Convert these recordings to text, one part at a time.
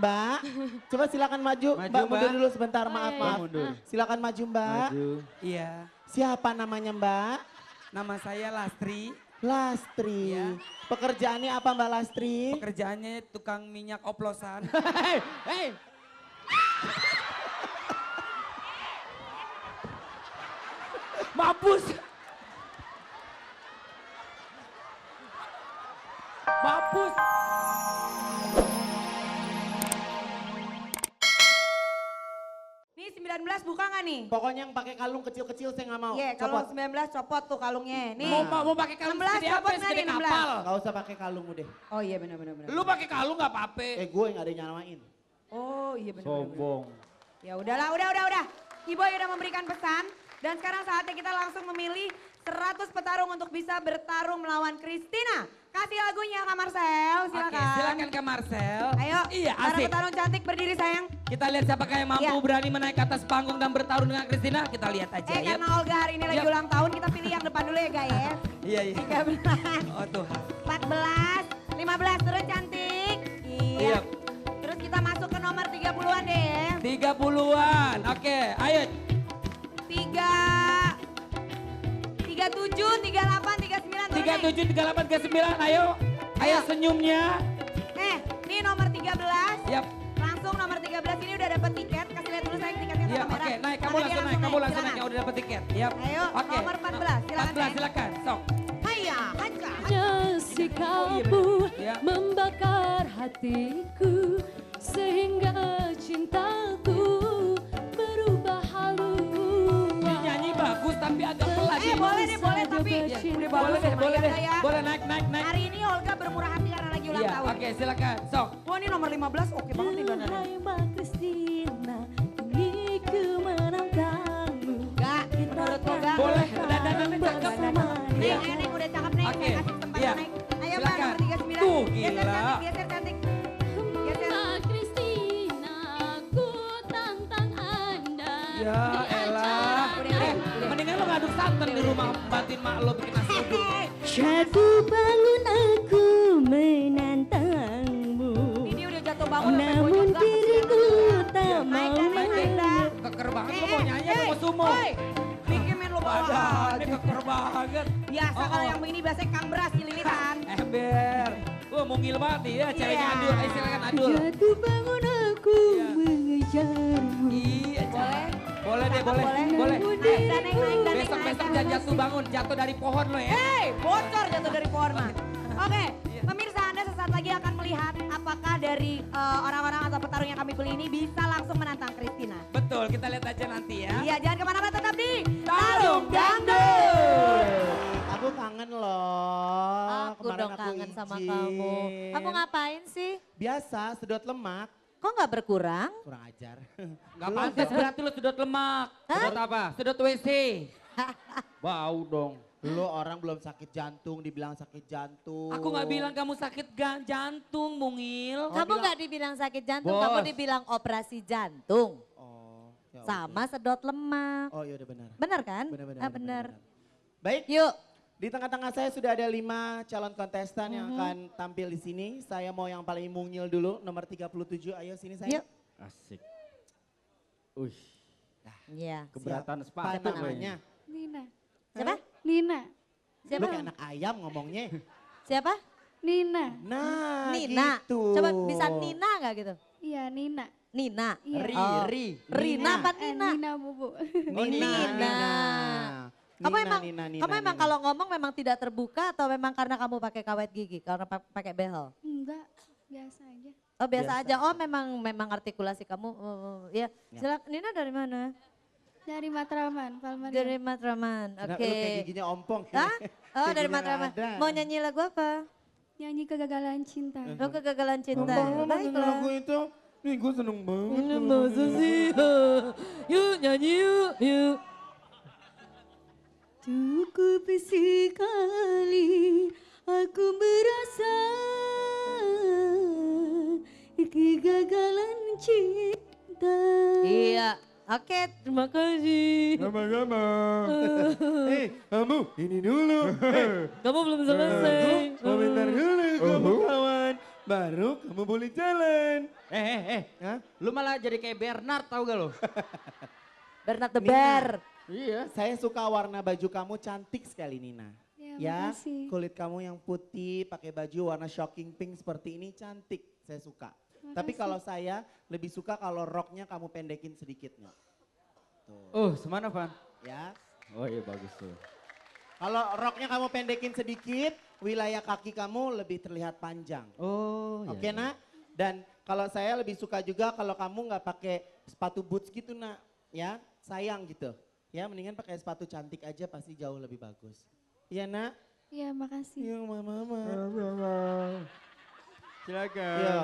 Mbak. Coba silakan maju. Maju, Mbak mundur Mbak. dulu sebentar, Oh, maaf, iya, maaf. iya. Mundur. Silakan maju Mbak. Maju. Iya. Siapa namanya Mbak? Nama saya Lastri. Lastri. Iya. Pekerjaannya apa Mbak Lastri? Pekerjaannya tukang minyak oplosan. Hei, hei. Mampus. Mampus. Nih 19 buka nggak nih? Pokoknya yang pakai kalung kecil-kecil saya nggak mau. Iya, kalau Copot. 19 copot tuh kalungnya. Nih. Mau pakai kalung 16 segede apa? copot nggak Segede nih, 16? kapal. Gak usah pakai kalung udah. Oh iya benar-benar. Lu pakai kalung gak apa-apa. Gue yang ada yang nyamain. Oh iya benar. Sombong. Ya udahlah, udah. Iboy udah memberikan pesan dan sekarang saatnya kita langsung memilih 100 petarung untuk bisa bertarung melawan Christina. Kasih lagunya Kak Marcel, silakan. Oke, silakan Kak Marcel. Ayo, Iya, para asik. petarung cantik berdiri sayang. Kita lihat siapa yang mampu Iya. berani menaik ke atas panggung dan bertarung dengan Christina. Kita lihat aja ya. Karena Olga hari ini lagi Yap. ulang tahun, kita pilih yang depan dulu ya guys. Iya, iya. 13, Oh Tuhan. 14, 15 turun cantik. Iya. Iya. Terus kita masuk ke nomor 30-an deh. 30-an. Oke, ayo. 37, 38, 39 turun. 37, 38, 39. Ayo. Ayo senyumnya. Ini nomor 13. Yap. Langsung nomor 13 ini udah dapat tiket. Kasih lihat dulu sayang tiketnya Iya, sama merah. oke. Naik, kamu Anaknya langsung naik. Kamu langsung naik. Udah dapat tiket. Yap. Ayo, Oke. nomor 14. Silakan, 14, sayang. silakan. Sok. Hayya, haja. Jessicamu Ya. membakar hatiku sehingga cintaku berubah halus. Ini nyanyi bagus tapi agak pelan. Boleh deh, boleh tapi. Udah Boleh deh, boleh deh. Ya. Boleh naik, naik, naik. Hari ini Olga bermurah hati karena lagi ulang Iya, tahun. oke silakan. Sok. Wah ini nomor 15 oke banget nih dandannya. Hai Mbak Christina, ini ku menantangmu. Gak, menurut Olga. Boleh, dandanannya cakep. Nih, Iya. ayo Neng udah cakep Neng, Oke, saya kasih kesempatan iya. naik. Ayo Mbak Silakan. nomor 39. Tuh, Geser gila. cantik, geser cantik. Geser. Mbak Christina, ku tantang Anda. Ya elah. Mendingan lo ngaduk santan di rumah batin mak lo bikin nasi uduk. Jatuh bangun aku menantangmu. Ini dia udah jatuh bangun sampai Namun bonyok gak. diriku tak Naik mau dan naik dan. Keker banget lo mau nyanyi apa mau sumo? Bikin main lo bawa Badannya aja. keker banget. Biasa Oh, kalau oh. yang begini biasanya kang beras dililitan. Ember. Wah mungil banget nih ya ceweknya Iya. adul. Ayo silakan adul. Jatuh bangun aku Iya. mengejarmu. Iya. Boleh? Boleh deh, Cakep, boleh. boleh. Boleh. Naik dan naik, naik dan naik. Besok-besok naik. jangan jatuh bangun, jatuh dari pohon lo ya. Hei, bocor jatuh dari pohon mah. Oke, Iya. pemirsa Anda sesaat lagi akan melihat apakah dari orang-orang atau petarung yang kami pilih ini bisa langsung menantang Christina. Betul, kita lihat aja nanti ya. Iya, jangan kemana-mana tetap di Tarung Dangdut. Aku kangen loh. Aku Kemarin dong aku kangen sama izin. kamu. Kamu ngapain sih? Biasa, sedot lemak. Kok nggak berkurang? Kurang ajar. Gak pantas berarti lo sedot lemak. Sedot apa? Sedot WC. Bau dong. Lu orang belum sakit jantung, dibilang sakit jantung. Aku gak bilang kamu sakit jantung, Mungil. Oh, Kamu bilang- nggak dibilang sakit jantung, Bos. kamu dibilang operasi jantung. Oh, ya Sama udah. sedot lemak. Oh iya udah benar. Bener kan? Benar-benar. Ah, bener. Baik, Yuk. di tengah-tengah saya sudah ada 5 calon kontestan yang akan tampil di sini. Saya mau yang paling mungil dulu, nomor 37. Ayo sini saya. Yuk. Asik. Ush, Iya. keberatan Siapa sepatu namanya? Nina. Siapa? Nina. Lu Siapa? kayak anak ayam ngomongnya. Siapa? Nina. Nah, Nina. gitu. Coba bisa Nina nggak gitu? Iya, Nina. Nina. Iya. Ri, Oh. Ri. Rina apa Nina? Nina Bubu. Oh, Nina. Nina. Kamu Nina, emang, Nina, Nina, kamu emang Nina. kalau ngomong memang tidak terbuka atau memang karena kamu pakai kawat gigi, karena pakai behel? Enggak, biasa aja. Oh biasa, Biasa aja. Oh memang artikulasi kamu. Ya. Ya. Silakan. Nina dari mana? Dari Matraman, Palmaria. Dari Matraman. Nah, Oke. lu kayak giginya ompong. Hah? Oh Kayak dari giginya Matraman. ada. Mau nyanyi lagu apa? Nyanyi kegagalan cinta. Oh kegagalan cinta. Baiklah. Baiklah. itu, nih gue seneng banget. Ini masa sih? Yuk nyanyi yuk. Yuk. Cukup sekali aku merasa kegagalan cinta. Iya. Oke, terima kasih. Sama-sama. Kamu ini dulu. Kamu belum selesai. Komentar dulu kamu kawan. baru kamu boleh jalan. Hah? Lu malah jadi kayak Bernard tau gak lu? Bernard the Nina. Bear. Iya. Saya suka warna baju kamu cantik sekali Nina. Ya, makasih. kulit kamu yang putih, pakai baju warna shocking pink seperti ini cantik, saya suka. Tapi Makasih. kalau saya lebih suka kalau roknya kamu pendekin sedikit Nyok. Semana Van? Ya. Oh iya bagus tuh. Kalau roknya kamu pendekin sedikit, wilayah kaki kamu lebih terlihat panjang. Oh Oke nak? Dan kalau saya lebih suka juga kalau kamu nggak pakai sepatu boots gitu nak. Ya, sayang gitu. Ya mendingan pakai sepatu cantik aja pasti jauh lebih bagus. Iya nak? Ya, makasih. Iya mama. Silakan. Iya.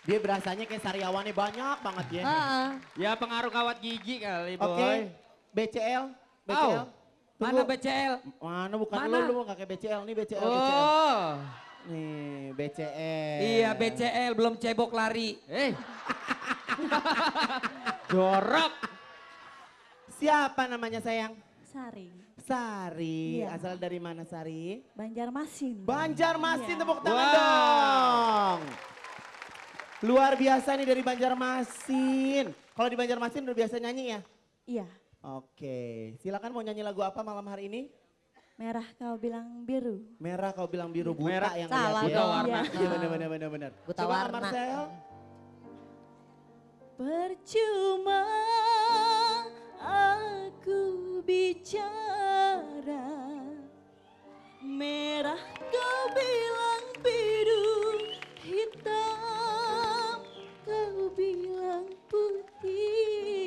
Dia berasanya kayak sariawannya banyak banget ya. Heeh. Ya pengaruh kawat gigi kali boy. Oke, BCL. BCL. Mana Tunggu. BCL? Mana bukan Mana? lu mau pakai BCL, nih BCL, BCL. Oh. Nih BCL. Iya BCL belum cebok lari. Jorok. Siapa namanya sayang? Sari, Sari. Iya. Asal dari mana Sari? Banjarmasin. Banjarmasin, Iya. tepuk tangan Wow. dong. Luar biasa nih dari Banjarmasin. Kalau di Banjarmasin udah biasa nyanyi ya? Iya, Oke, silakan mau nyanyi lagu apa malam hari ini? merah kau bilang biru. Merah kau bilang biru, buta Merah. yang Salah lihat ya. dong. warna. Iya benar. Buta Coba warna. Marcel. Percuma aku bicara, merah kau bilang biru, hitam kau bilang putih.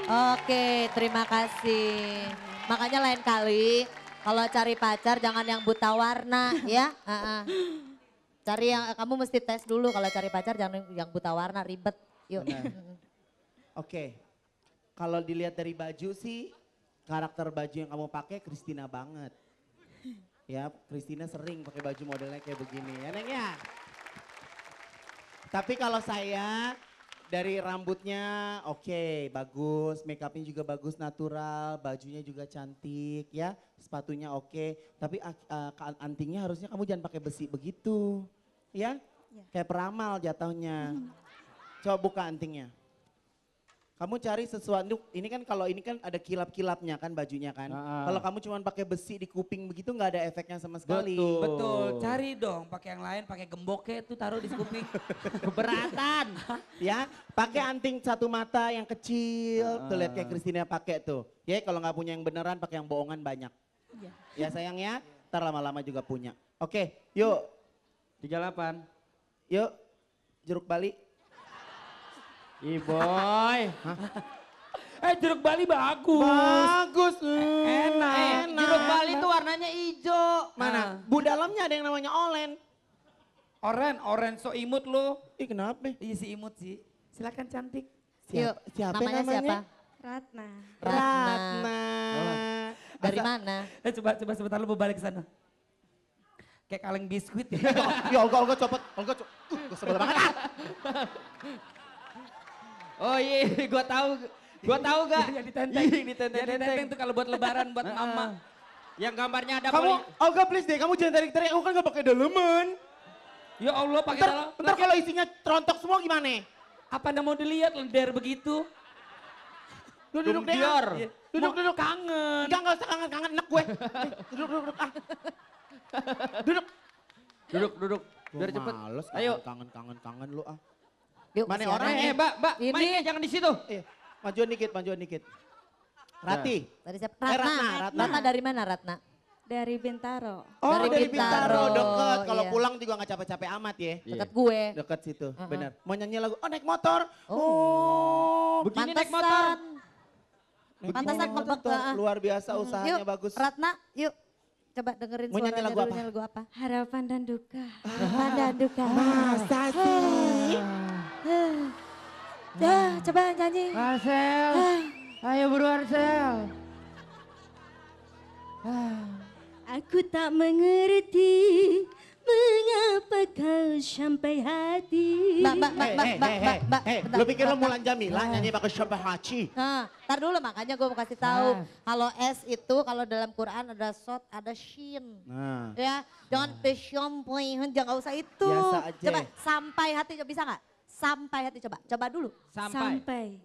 Oke, terima kasih. Makanya lain kali kalau cari pacar jangan yang buta warna ya. Heeh. Cari yang kamu mesti tes dulu kalau cari pacar jangan yang buta warna ribet. Yuk. Benar. Oke, kalau dilihat dari baju sih karakter baju yang kamu pakai Christina banget. Ya, Christina sering pakai baju modelnya kayak begini ya Neng ya. Tapi kalau saya dari rambutnya oke, bagus, make upnya juga bagus natural, bajunya juga cantik ya, sepatunya oke. Tapi antingnya harusnya kamu jangan pakai besi begitu ya. Kayak peramal jatuhnya. Coba buka antingnya. Kamu cari sesuatu, ini kan kalau ini kan ada kilap-kilapnya kan bajunya kan. Kalau kamu cuma pakai besi di kuping begitu nggak ada efeknya sama sekali. Betul. Cari dong pakai yang lain, pakai gemboknya tuh taruh di kuping. Keberatan. Ya, pakai anting satu mata yang kecil, tuh lihat kayak Christina pakai tuh. Ya kalau nggak punya yang beneran pakai yang bohongan banyak. Ya sayang ya, ntar lama-lama juga punya. Oke, yuk, 38. yuk, jeruk Bali. Boy. Jeruk Bali bagus. Bagus, Enak. Jeruk Bali tuh warnanya hijau. Mana? Bu dalamnya ada yang namanya olen. Oren so imut lo. Ih kenapa? Iya si imut sih. Silakan cantik. Yuk, Siapa namanya siapa? Ratna. Ratna. Dari mana? Coba sebentar lu mau balik ke sana. Kayak kaleng biskuit ya. Ya Olga copot. Gue sebel banget. Oh iya, gua tahu gak? Yang ditenteng. Yang ditenteng tuh kalau buat lebaran buat mama. Yang gambarnya ada Kamu, Olga please deh, kamu jangan tarik-tarik, aku kan gak pakai daleman. Ya Allah pakai dalam. Ntar kalau isinya trontok semua gimana? Apa anda mau dilihat lender begitu? Duduk deh. Dior. Iya. Duduk. Kangen. Enggak usah kangen enak gue. Duduk ah. Duduk. Biar cepet. Males, Ayo. kangen lu ah. Yuk, Mana kesian orangnya? aja. Mbak, Ini. mainnya jangan di situ. Majuan dikit. Rati. Tadi siapa? Ratna. Ratna dari mana Ratna? Dari Bintaro. Oh Dari dari Bintaro, Bintaro, deket. Kalau iya. pulang juga gak capek-capek amat ya. Deket gue. Deket situ, benar. Mau nyanyi lagu, naik motor. Begini naik motor. Pantesan kebek. Luar biasa usahanya Yuk, bagus. Ratna, yuk. Coba dengerin Mau nyanyi suaranya lagu dulu, apa? nyanyi lagu apa? Harapan dan duka. Harapan dan duka. Masa sih? Coba nyanyi. Marcel, ayo buruan Marcel. Aku tak mengerti mengapa kau sampai hati? Mbak, Lu pikir lu Mulan Jamila nyanyi pakai Syabah Haji? Nah, ntar dulu makanya gue mau kasih tahu. Kalau S itu kalau dalam Quran ada sod, ada shin. Nah. Ya, jangan pesyompoy, jangan usah itu. Biasa aja. Coba sampai hati, bisa nggak? Sampai hati coba dulu. Sampai.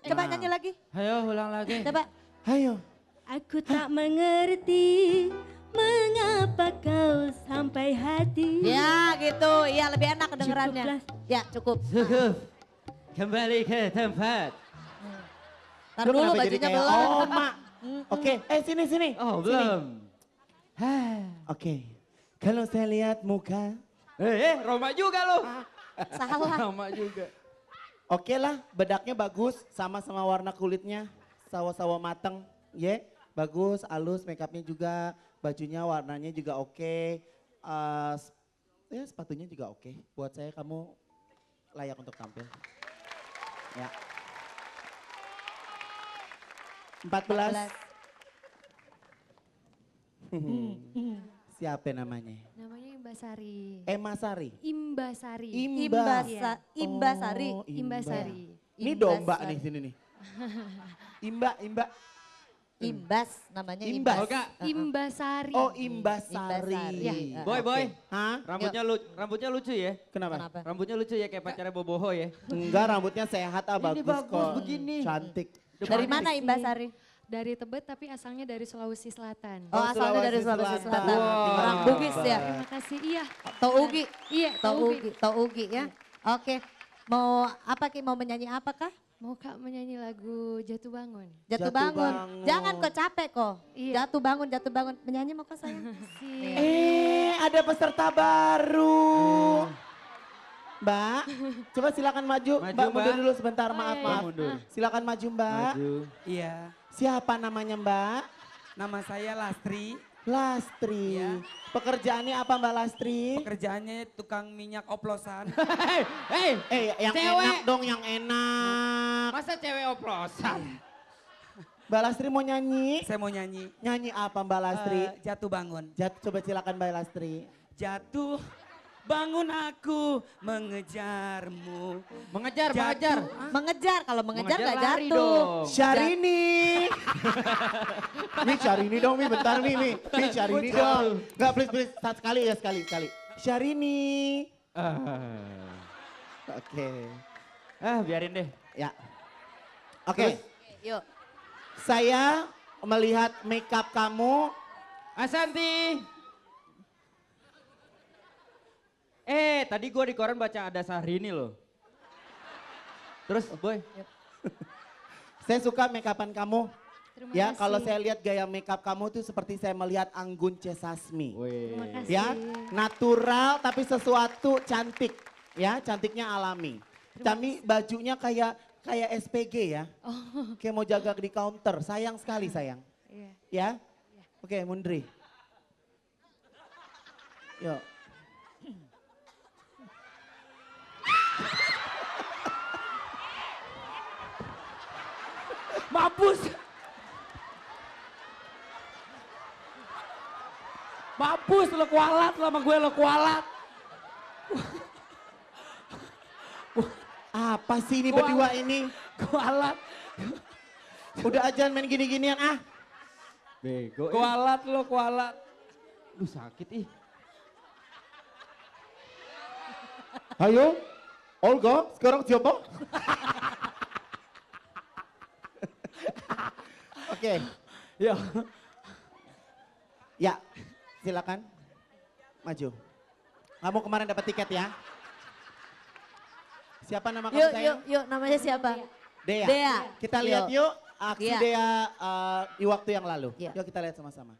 Coba nyanyi lagi. Ayo ulang lagi. Coba. Ayo. Aku tak mengerti mengapa kau sampai hati. Ya gitu, iya lebih enak kedengerannya. Cukuplah. Ya cukup. Cukup. Kembali ke tempat. Ntar Lu dulu kenapa jadi bajunya kayak belum. Oma? Oke, sini. Oh Sini. belum. Oke. Kalau saya lihat muka, Roma juga lo. Salah. Roma juga. oke lah, bedaknya bagus, sama-sama warna kulitnya, sawo-sawo mateng, bagus, halus, makeupnya juga, bajunya warnanya juga oke, ya sepatunya juga oke. Buat saya kamu layak untuk tampil. Ya. 14. Siapa namanya? Namanya Imbasari. Emma Sari. Imbasari. Imbasari. Oh, Imbasari. Ini domba nih sini nih. Imba. Imbas namanya Imbas. Imbas. Oga. Imbasari. Oh, Imbasari. Imbasari. Ya. Boy. Hah? Rambutnya lucu ya. Kenapa? Kenapa? Rambutnya lucu ya kayak pacarnya Boboho ya. Enggak, rambutnya sehat, bagus, bagus kok. begini. Cantik. Dari mana Imbasari? Dari Tebet tapi asalnya dari Sulawesi Selatan. Oh asalnya dari Sulawesi Selatan. Wow. Orang Bugis ya. Terima kasih. Iya. Tougi. Iya, Tougi ya. Oke. Mau apa Ki? Mau menyanyi apakah? Mau Kak menyanyi lagu Jatuh Bangun. Jatuh Jatuh bangun. bangun. Jangan kok capek kok. Iya. Jatuh bangun. Menyanyi mau kok sayang? Ada peserta baru. Mbak, coba silakan maju. Maju, Mbak, mundur Mbak. dulu sebentar, maaf. Mundur. Silakan maju, Mbak. Maju. Iya, Siapa namanya, Mbak? nama saya Lastri. Lastri. Iya. Pekerjaannya apa, Mbak Lastri? Pekerjaannya tukang minyak oplosan. Yang Cewek. enak dong, yang enak. Masa cewek oplosan? Mbak Lastri mau nyanyi? Saya mau nyanyi. Nyanyi apa, Mbak Lastri? Jatuh bangun. Coba silakan Mbak Lastri. Jatuh bangun aku mengejarmu. Mengejar. Mengejar. Kalau mengejar nggak lari jatuh. dong. Syahrini. Mi Syahrini dong, Mi. Bentar, Mi. Mi Syahrini dong. Enggak, please. Sekali. Syahrini. Oke. Biarin deh. Ya. Oke. Yuk. Saya melihat makeup kamu. Asanti. Tadi gue di koran baca ada Syahrini loh. Terus, Boy. Saya suka makeupan kamu. Terima Ya, kasih. kalau saya lihat gaya makeup kamu tuh seperti saya melihat Anggun C. Sasmi. Terima kasih. Ya, natural tapi sesuatu cantik. Ya, cantiknya alami. Tapi bajunya kayak SPG ya. Kayak mau jaga di counter. Sayang sekali sayang. Iya. Ya. Oke, Mundri. Yuk. Mampus. Mampus lo kualat sama gue lo kualat. Apa sih ini berdua ini? Kualat. Udah aja main gini-ginian ah. Bego. Kualat lo kualat. Duh sakit ih. Ayo, Olga, sekarang siapa? Oke, Ya. ya silakan maju. Kamu kemarin dapat tiket ya? Siapa nama kamu sayang? Yuk, namanya siapa? Dea. Dea. Kita lihat yuk aksi Iya. Dea di waktu yang lalu. Iya. Yuk kita lihat sama-sama.